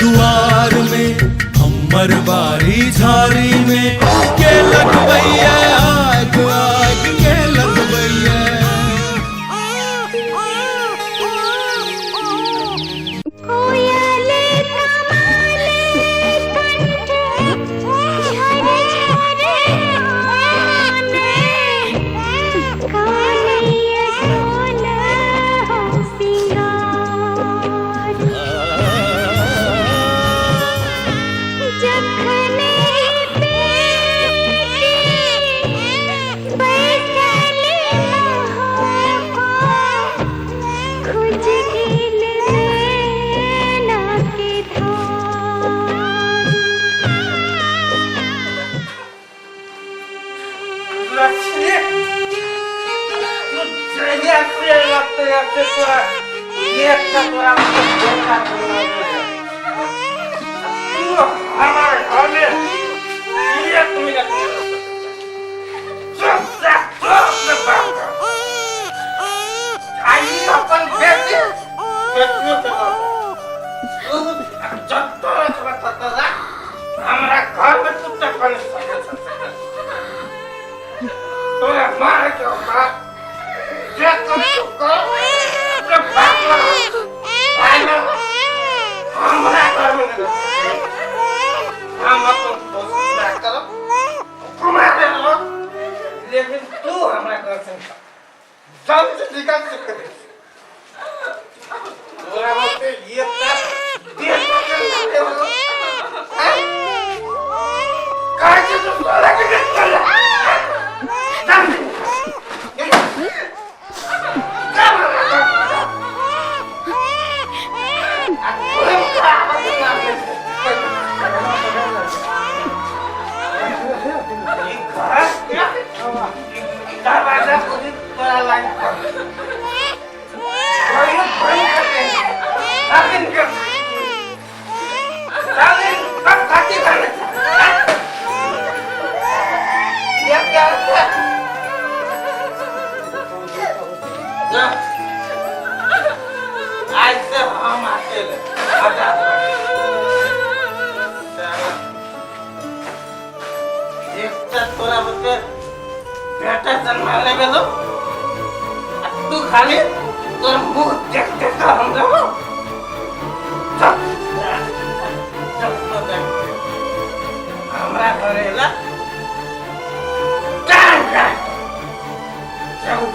दुआर में, हमर बारी झारी में के लगबैया आग, आग के लगबैया। कोयल कमल कंठ झर झर आने, कानैया सोलह सिंगार। जखने बेटी बैसल महापा, खुज गेल नैना के धार। लक्ष्मी, तू जहिया से लगते लगते तोरा एक का तोरा मतलब धोखा तोरा तू हमारे घर में एक मिनट नहीं रह सकता। चुप जा, तू अपने बाप का। आई अपन बेटी बेटियों के लऽ तू जत्तो रखबे तत्तो राख, हमरा घर में तू टपा नहीं सकै छह। तोरा मारे के मार, जे कर तू कर, अपने बाप लग, भाई लग, हमरा घर में नहीं रह सकै। हम अपन दोस्त पूरा करब, घुमा देब, लेकिन तू हमरा घर से निकल, जल्द से निकल सके। तोरा बोलते ये तक बेटा के लाले हो हैं? काहे से तू तोरा के निकल जल्दी निकल। चल हमरा घर से। आ तोरे के आवाज ना आवे। ई घर के दरवाजा खुद तोरा लाइन पर कहियो बंद कर दे। जल्दी निकल, जल्दी सब खाती करने ये क्या है? जा, आज से हम अकेले आजाद बानी। चल। एकटा तोरा बुते बेटा जन्मा लेबे दो, आ तू खाली तोर मुंह देख देख के हम रहबो। चल चल तो देख हमरा घरे ला टांग काट जाऊ।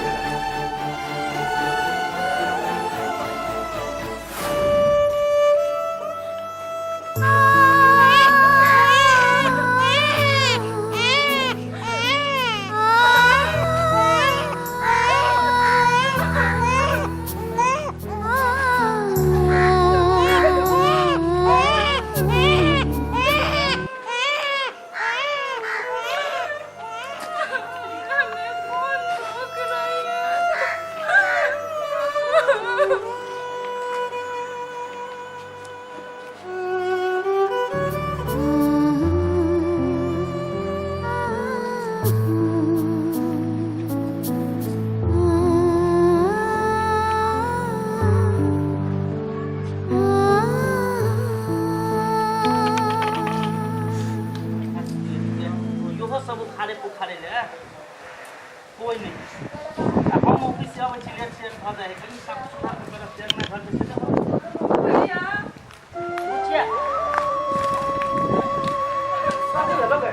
हमें कौन रोक रही है? इहो सब उखाड़े पुखाड़े ले कोई नहीं। आ हम ऑफिस से अबै छी, लेट सेट भऽ जाइ है, कनि साफ सुथरा करब जरना घर में से भैया। बुचिया, कथी भेलौ गे?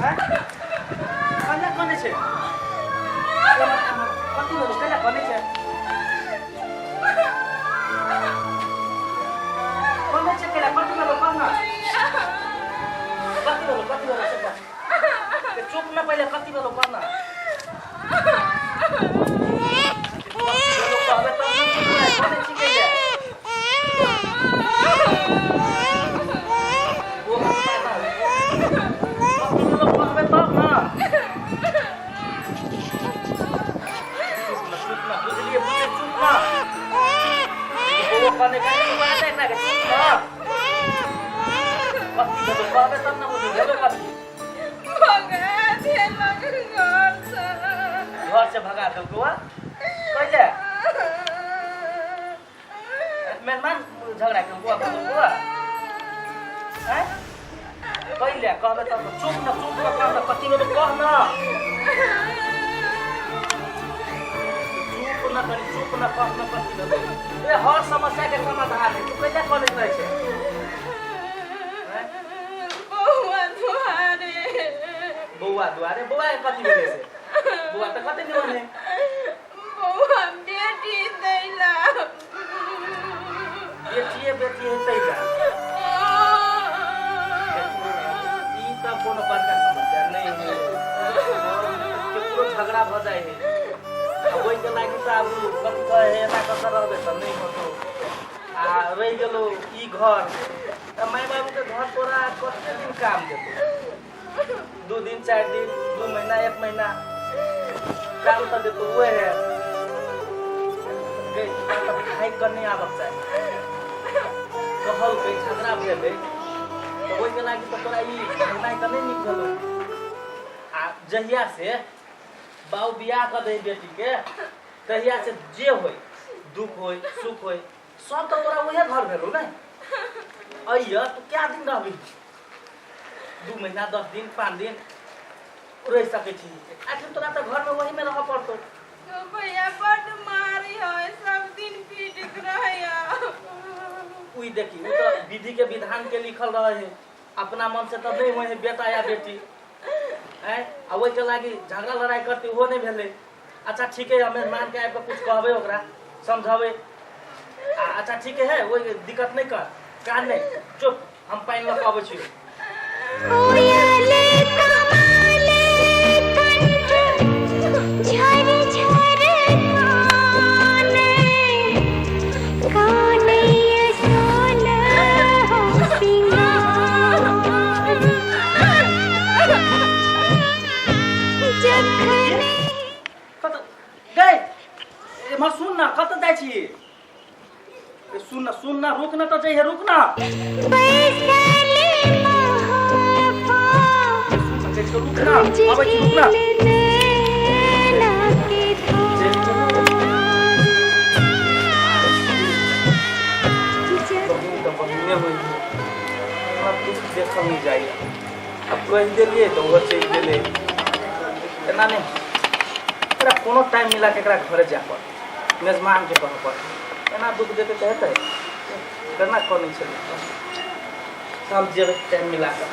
आँय? कन्या कने छै? कथी भेलौ? कैला कने छै? कने छै? कैला कथी भेलौ? कह न, कथी भेलौ? कथी भेलौ से कह। ते चुप न पहिले, कथी भेलौ कह न। कथी भेलौ कहबै तब न चुप रहै। कने छी कैले? ओ हंसता न। कथी भेलौ कहबै तब न। चुप न, चुप न, बुझलियै बुझलियै, चुप न। बौआ कने कने चुप रहतै एकरा के, चुप न। कथी भेलौ कहबै तब न बुझबै, भेलौ कथी? भगा देलक घर से। घर से भगा देलकौ? आ कैले? मेहमान झगड़ा केलको आ तोरा हैं कहिले कहबे तब चुप न, चुप न कह न, कति बेर कह न, चुप न करी, चुप न कह न कति बेर। ए हर समस्या के समाधान है, तू कहिले कॉलेज रहै छै? बौआ दुआरे। बौआ दुआरे? बौआ के कथी भेलै से? बौआ तऽ कते निमन है। बौआ बेटी दैला। बेटिए बेटी है तैला ई तऽ कोनो बड़का समस्या नहि है। केकरो झगड़ा भऽ जाइ है आ ओहिके लागि तऽ आब कथी कहै है, एना कऽ कऽ रहबै तऽ नहि होतौ। आ रहि गेलौ ई घर तऽ माय बाबूके घर तोरा कते दिन काम देतौ? 2 दिन, 4 दिन, 2 महीना, 1 महीना काम तऽ देतौ। उहे है गै, तोरा तऽ भागि कऽ नहि आबक चाही। कहलकै झगड़ा भेलै तऽ ओहिके लागि तऽ तोरा ई भागनाइ तऽ नहि नीक भेलौ। आ जहिया से बाबू बियाह कऽ दै बेटीके तहिया से जे होय, दुख होय, सुख होय, सब तऽ तोरा उहे घर भेलौ ने। अइय तू क्या दिन रहबी? 2 महीना, 10 दिन, 5 दिन रहि सकै छी। आखिर तोरा तऽ घरमे वहीमे रहऽ पड़तौ। भैया बड मारी है, सब दिन पीटैत रहैया। उई देखी, उ तऽ विधि के विधान के लिखल रहे है, अपना मन से तऽ नहीं होइ है बेटा या बेटी हैं। आ ओहिके लागि झगड़ा लड़ाई करती ओहो नहीं भेलै। अच्छा ठीक है, हमे मान के आबि कऽ कुछ कहबै, ओकरा समझेबै। आ अच्छा ठीक है, ओहि दिक्कत नहीं कर, कान नहीं, चुप, हम पानि लऽ कऽ अबै छी। कोयल कमल कंठ झर झर काने, काने सोलह सिंगार। जखने कतऽ गै? एम्हर सुन न, कतऽ जाइ छी? ए, सुन न, सुन न, रुक न, तऽ जइहे, रुक न। बैसल महापा सुन न, जाइ छी, रुक न, अबै छी, रुक न। गेल नैना के धार। बहिन तऽ बहिने होइ छै, हमरा दुख देखल नहि जाइए। आब कहि देलियै तऽ ओहो चलि गेलै। एना नहि, एकरा कोनो टाइम मिला के एकरा घरे जाय पड़त, मेजबानके कहऽ पड़त। एना दुख देतै तऽ हेतै? केना कनै छलै। हम जेबै टाइम मिला कऽ।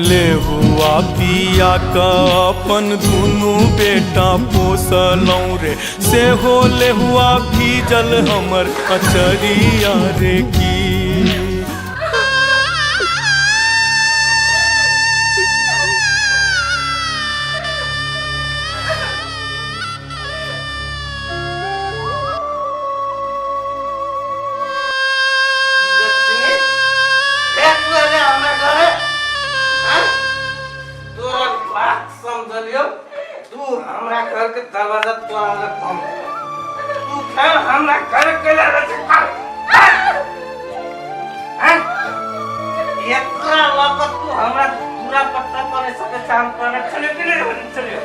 लेहुआ पिया क अपन दुनू बेटा पोसलहुँ रे, सेहो लेहुआ भीजल हमर अचरिया रे की। तोरा बात समझलियौ, तू हमरा घर के दरवाजा तोरा लग बंद, तू फेर हमरा घर के ले छै। एकरा लऽ कऽ तू हमरा पूरा पत्ता पर सके छै, हम तोरा चलियो कि नहीं चलियो।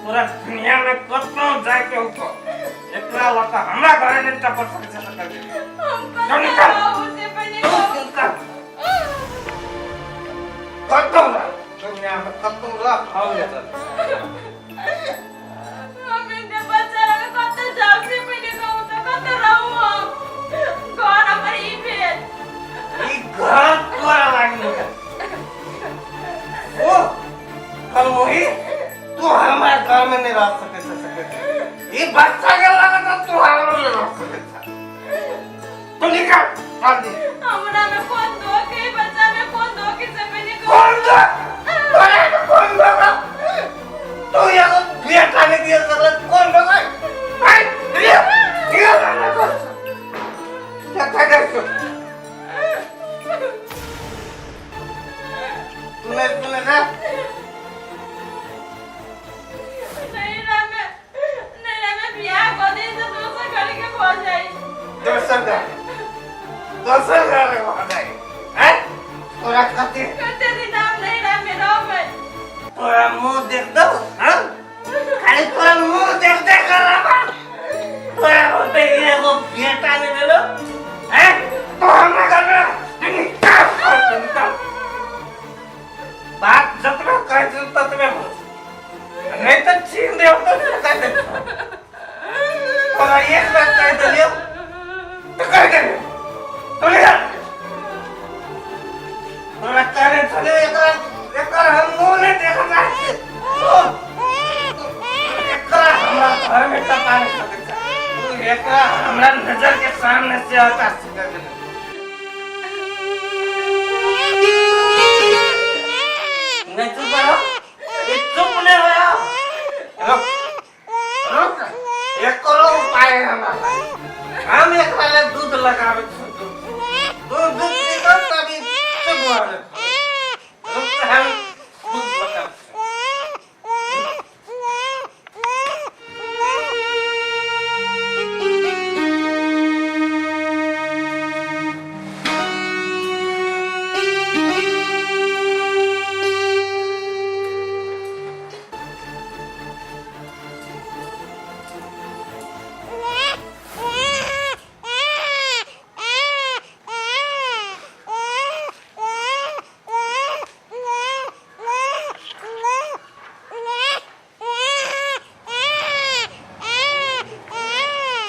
पूरा दुनिया में कतौ जाके होतो, एकरा लऽ कऽ हमरा घरे नहि टपर सकै छै। तऽ हम चल निकल। बाबू से पहिले तू निकल, कतौ रह, दुनिया में कतौ रह, हम नहि चल। हम एकटा बच्चा लऽ कऽ कतऽ जाउ से पहिले कहू तऽ, कतऽ रहू हम? घर हमर ई भेल? ई घर तोरा लागि नहि। ओ कलमोही, तू हमरा घर में नहीं रह सके सके। ई बच्चा के लगा तो तू हमरा नहीं रह सके। तू निकल जल्दी। हमरा में कोन दोख है, बच्चा में कोन दोख है से पहिले कहू। कौन दो तोरा के कौन दो? तू एगो बेटा नहीं दिया सकला, कौन दो? आई निकल, निकल हमरा घर से। देखा देखो, तूने तूने रे। दोसर घर, दोसर घर हो जाए हैं। तोरा कथी कते दिन हम नैहरा में रहबै? तोरा मुंह देख दो। हाँ, खाली तोरा मुंह देख देख कर रहा। तोरा होते एगो बेटा नहीं मिलो हैं तो हमरा घर में निकाल, निकाल। बात जतबे कहै छी ततबे हो, नहीं तो छीन देव तो कह दे। तोरा एक बार कह देलियौ तो कह देलियौ। तो निकाल। तोरा कहने छलियौ एकरा, एकर हम मुंह नहीं देखऽ चाहै छी। एकरा हमरा घर में टपा नहीं सकै छै। तू एकरा हमरा नजर के सामने से हटा सकै छै। नहीं चुप रहो, ये चुप नहीं होया। रुक रुक, एकरो उपाय है हमरा पास। हम एकरा ले दूध लगाबै छी, दूध दूध दूध पीबो तभी चुप हो जेतौ। रुक तऽ हम दूध लगाबै छी।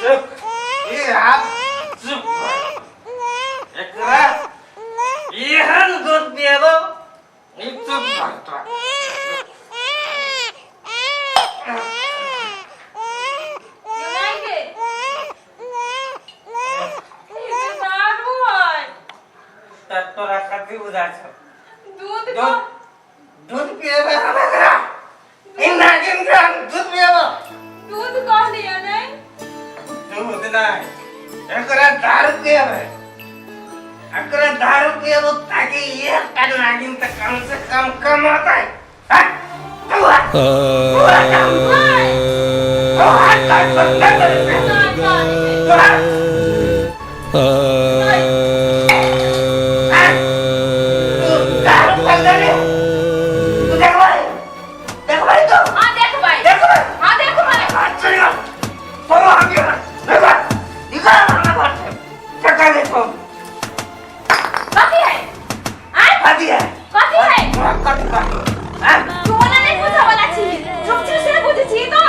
चुप, ई हाथ चुप कर। एकरा एहन दूध पिएबो ई चुप भऽ जेतौ। नहीं गे, ई तऽ दारू है। तऽ तोरा कथी बुझाइ छौ? दूध। दूध, दूध पिएबै हम एकरा, ई नागिन के हम दूध पिएबो। दूध कहलियै नहीं? दूध नहि, एकरा दारू पिएबै। एकरा दारू पिएबो ताकि एकटा नागिन तऽ कम से कम कमतै। हँ? तू हट, तू हट, तू हट, तू हट, तू हट। हट। तू दारू पी ले। तू देखबै, देखबै तू? हाँ, देखबै। देखबै? हाँ, देखबै। अच्छा, तो आगे निकल, निकल हमरा घर से। टका दे तो। कथी है? आय? कथी है? कथी है? तोरा कथी बा? हैं? तू ओना नहीं बुझऽ वाला छी। चुप छी से बुझै छी तो।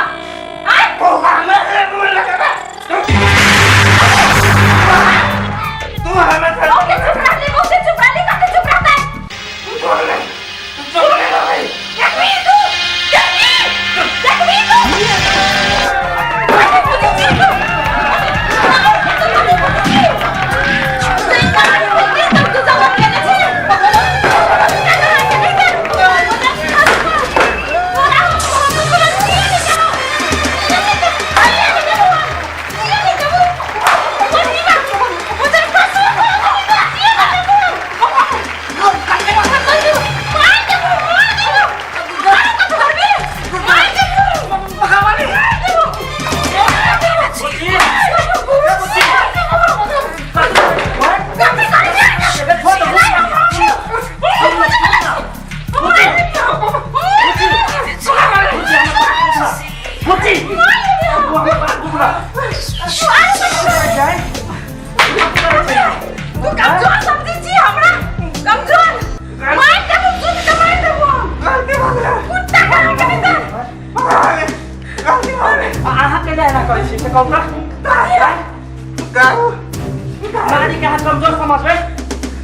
आय? तो हमरा से बोल लगबा तू, तू हमरा से। बहुते चुप रहली, बहुते चुप रहली। कते चुप रहतै? तू चुप रह, तू चुप रह भाई। देखबी तू, देखबी, देखबी तू। कथी बुझै छी तू? कथी बुझै छी? तू कहाँ बोलती तब तू जवाब देने छी। तू कमजोर समझै छी हमरा? कमजोर? मारि देबो, सुन के मारि देबो। गलती भऽ गेलै। कुत्ता कहाँ के भीतर। गलती भऽ गेलै। अहाँ कैला एना करै छी से कहू तऽ? दारू। नारी के अहाँ कमजोर समझबै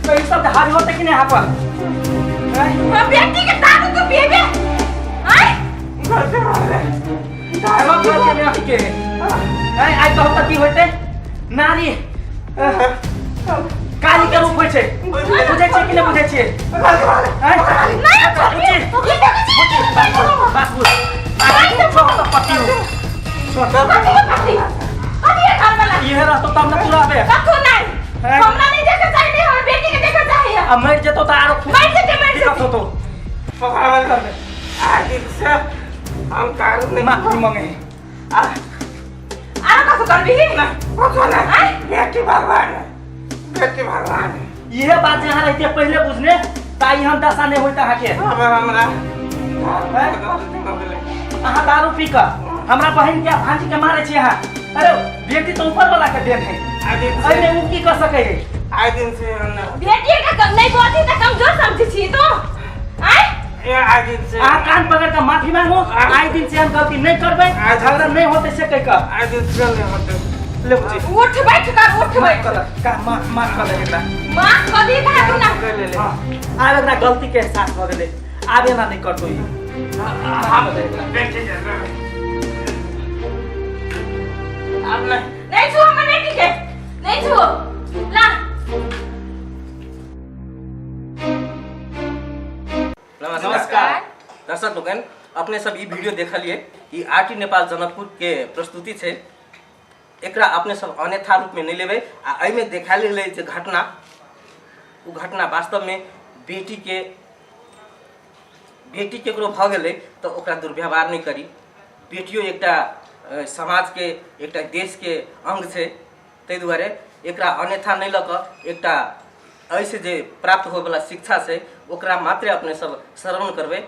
तऽ ई सब हावी होतै कि नहि अहाँ पर? आँय? बेटी के दारू तू पीबे? आय? गलती भऽ गेलै। दारू पीबै के नहि के आँय? आइ कहू तऽ की होतै? नारी काली के रूप होइ छै, बुझै छियै कि नहि बुझै छियै? आँय? नहीं बुझी, बस बुझ। पति हो। कथी के पति? कथी है घर वाला? इहे रहतो तब ने तू रहबे। कथू नहीं। हैं? हमरा नहीं देखे चाहिए, हमर बेटी के देखे चाहिए। आ मरि जेतो तऽ आरो मरि जेतै, मरि दिक्कत जेतै। होतो। पकड़ावल कर दे। आगे से हम दारू नहीं माफी मांगे। आ। आरो कसो करबी ना कुछो नहीं बेटी भगवान है बेटी भगवान है इहे बात जे अहाँ रहिते पहिले बुझने ताई हम दशा नहि होइत अहाँके हमरा हमरा गलती हो गेलै अहाँ दारू पी कऽ हमरा बहिन के भांजी के मारे छी अहाँ अरे बेटी तऽ ऊपर वाला के देन है आइ दिन से एहिमे उ की कऽ सकै है आइ दिन से हम ना बेटी के कम नहीं बोलती त कमजोर समझी छी तू आय ए आइ दिन से अहाँ कान पकड़ कऽ माफी मांगू आइ दिन से हम गलती नहि करबै आ झगड़ा नहि होतै से कहि कऽ आइ दिन से नहीं होते ले बुझी उठ बैठ कर उठ माफ बैठ कऽ दे का माफ माफ कऽ दे एकरा माफ कर दी का तू ना कर ले ले हाँ, आब एकरा गलती के एहसास भऽ गेलै आब एना नहि करतौ ई माफ कऽ दे एकरा बेटी के अब नहीं नहीं छुओ हमर बेटी के नहीं छुओ ला नमस्कार दर्शक लोकनि अपने सब ई वीडियो देखलिए ई आरटी नेपाल जनकपुर के प्रस्तुति छै एकरा अपने सब अन्यथा रूप में नहीं लेबै आ एहिमे देखायल गेलै जे घटना ओ घटना वास्तवमे बेटी के बेटी केकरो भऽ गेलै तऽ ओकरा दुर्व्यवहार नहि करी बेटियो एकटा समाजके एकटा देशके अङ्ग छै ताहि दुआरे एकरा अन्यथा नहि लऽ कऽ एकटा एहिसँ जे प्राप्त होइवला शिक्षा छै ओकरा मात्रे अपने सब श्रवण करबै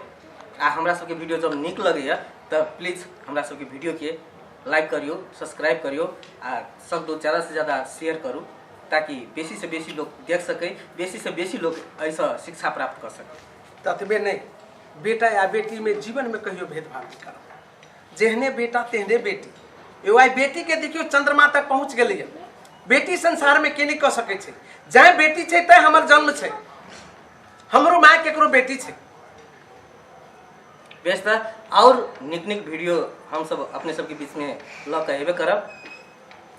आ हमरा सबके वीडियो जब नीक लगैए तऽ प्लीज हमरा सबके वीडियोके लाइक करियौ सब्सक्राइब करियौ आ सब लोग ज़्यादासँ ज़्यादा शेयर करू ताकि बेसीसँ बेसी लोग देख सकै बेसीसँ बेसी लोग एहिसँ शिक्षा प्राप्त कऽ सकै। ततबे नहि, बेटा या बेटीमे जीवनमे कहियो भेदभाव नहि करब। जेहने बेटा तेहने बेटी। एगो आइ बेटीके देखियौ चंद्रमा तक पहुँच गेलैए। बेटी संसारमे के नहि कऽ सकै छै। जैं बेटी छै तैं हमर जन्म छै। हमरो माय केकरो बेटी छै। बेस तऽ आओर नीक नीक वीडियो हमसब अपने सबके बीचमे लऽ कऽ एबे करब।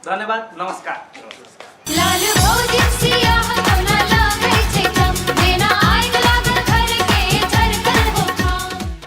धन्यवाद, नमस्कार।